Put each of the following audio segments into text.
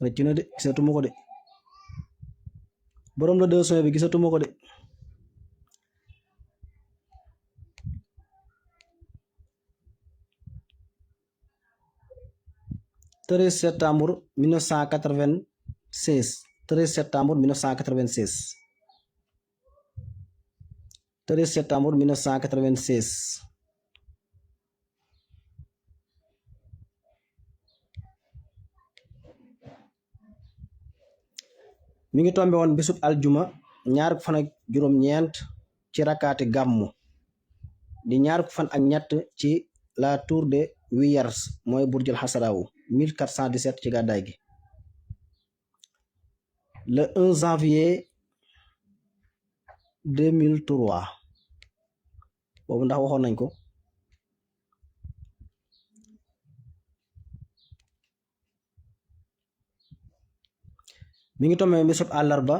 rëcc na de gisatuma ko de borom la 200 bi gisatuma ko de 13 septembre 1996 13 septembre 1996 13 septembre 1996 mi ngi tombe woon bisub aljuma ñaar fan ak juróom-ñeent ci rakkaati gàmmu di ñaar fan ak ñett ci la tour de Wiyers mooy burjul xasaraawu 1417 ci gàddaay gi le 1 janvier 2003 boobu ndax waxoon nañ ko mi ngi tombé bisub àllarba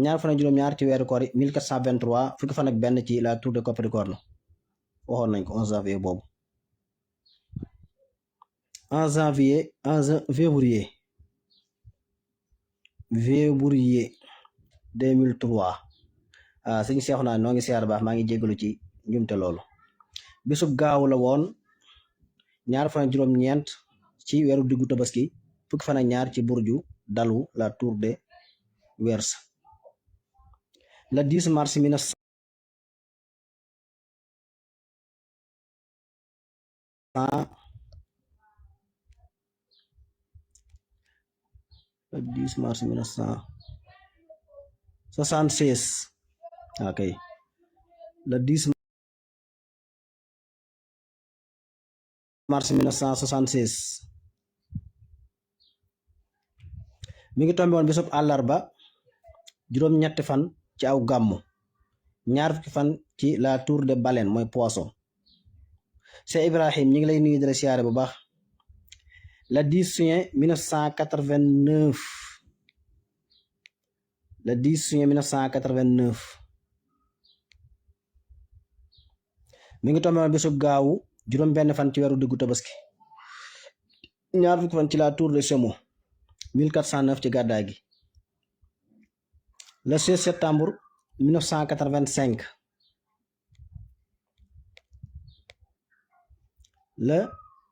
ñaar fan ak juróom-ñaar ci weeru koor 1423 fukki fan ak benn ci la tour de Capricorne waxoon nañ ko 11 janvier boobu 1 février 2003 sëñ Seexu naa noo ngi siyaar baax maa ngi jégalu ci njumte loolu bisub gaaw la woon ñaar fan ak juróom-ñeent ci weeru diggu tabaski fukki fan ak ñaar ci burju dalu la tour de Wiyers le 10 mars 1900 le 10 mars 1976 ok le 10 mars 1976 mi ngi tombe woon bisub àllarba juróom-ñetti fan ci aw gàmmu ñaar fukki fan ci la tour de Baleine mooy Poisson Cheikh Ibrahim ñi ngi lay nuyu di la siyaare bu baax le 10 juin 1989 le 10 juin 1989 mi ngi tombe woon bisub gaawu juróom benn fan ci weeru diggu tabaski ñaar fukki fan ci la tour de Semo 1409 ci gàddaay gi le 16 septembre 1985 le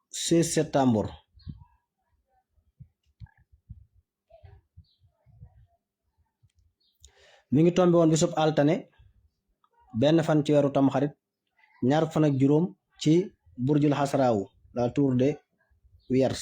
16 septembre mi ngi tombe woon bisub altane benn fan ci weeru tamxarit ñaar fan ak juróom ci burjul xasraawu la tour de Wiyers